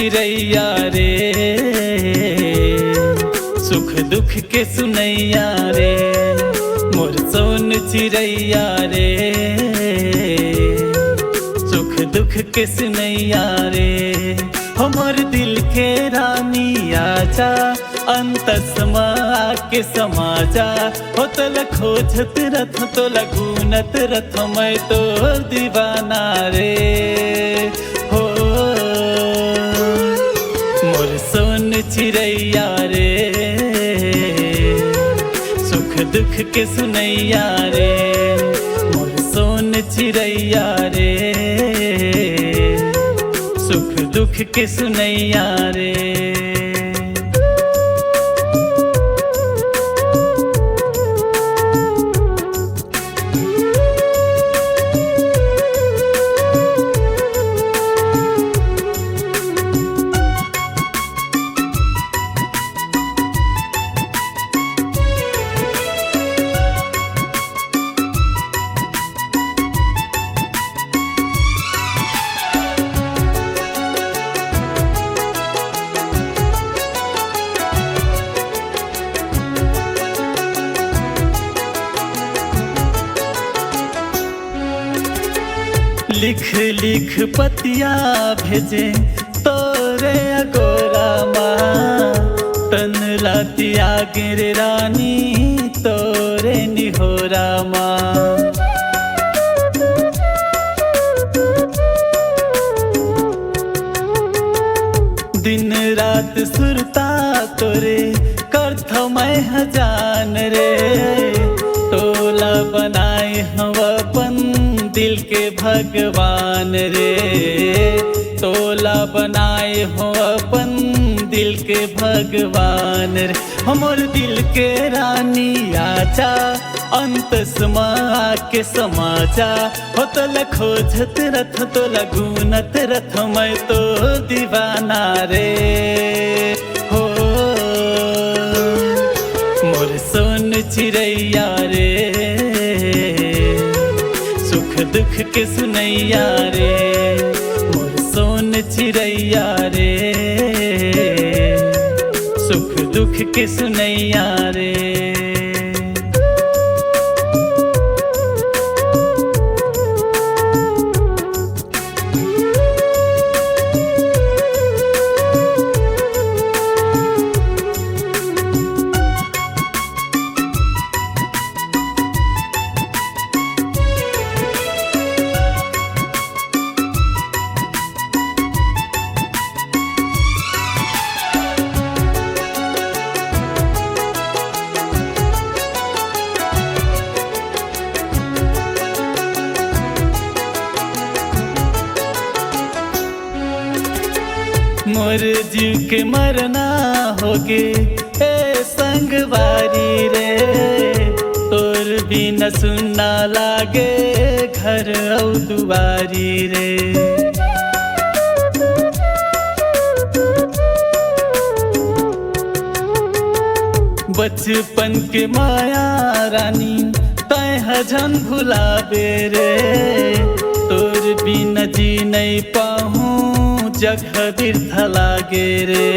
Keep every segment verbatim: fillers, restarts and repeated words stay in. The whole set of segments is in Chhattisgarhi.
चिरैया रे, सुख दुख के सुनैया रे, मोर सोन चिरैया रे, सुख दुख के सुनैया रे, हमर दिल के रानी आजा, अंतस मा आके समा जा। हो तोला खोजत रथों, तोला गुनत रथों, मैं तोर दीवाना रे। हो मोर सोन चिरैया रे, सुख दुख के सुनैया रे, मोर सोन चिरैया रे, सुख दुख के सुनैया रे। लिख लिख पतिया भेजे तोरे अगोरा मा, तन ला त्यागे रे रानी तोरे निहोरा मा। दिन रात सुरता तोरे करथों मैं हजान रे, तोला बनाए हँव अपन दिल के भगवान रे, तोला बनाए हँव अपन दिल के भगवान रे। हमर दिल के रानी आजा, अंतस मा आके समा जा। हो तोला खोजत रथों, तोला गुनत रथों, मैं तोर दीवाना रे। हो मोर सोन चिरैया रे, सुख दुख के सुनैया रे, मोर सोन चिरैया रे, सुख दुख के सुनैया रे। मोर जीव के मरना होगे ए संगवारी रे, तोर बिना सुन्ना लागे घर अउ दुआरी रे। बचपन के माया रानी तैं ह झन भुलाबे रे, तोर बिना जी नइ पाहूँ जग बिरथा लागे रे,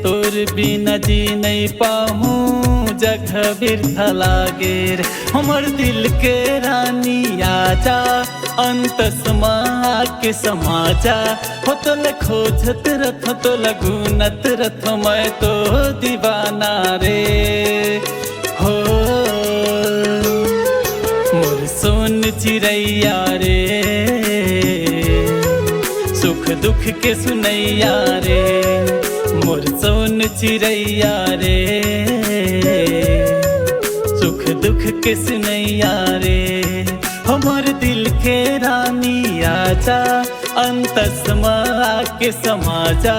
तोर बिना जी नइ पाहूँ जग बिरथा लागे रे। हमर दिल के रानी आजा, अंतस मा आके समा जा। हो तोला खोजत रथों, तोला गुनत रथों, मैं तोर दीवाना रे। हो मोर सोन चिरैया रे, सुख दुख के सुनैया रे, मोर सोन चिरैया रे, सुख दुख के सुनैया रे। हमर दिल के रानी आजा, अंतस मा आके समा जा।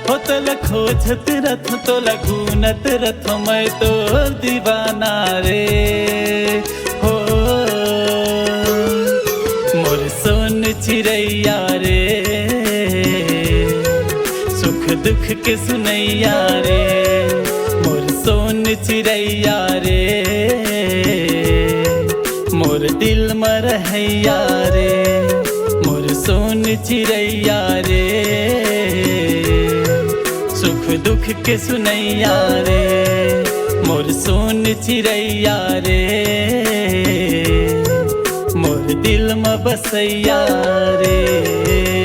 हो तोला खोजत रथों, तोला गुनत रथों, मैं तोर दीवाना रे। हो मोर सोन चिरैया रे, सुख दुख के सुनैया रे, मोर सोन चिरैया रे, मोर दिल म रहैया रे, मोर सोन चिरैया रे, दुख के सुनैया रे, मोर सोन चिरैया रे, मोर दिल म बसैया रे।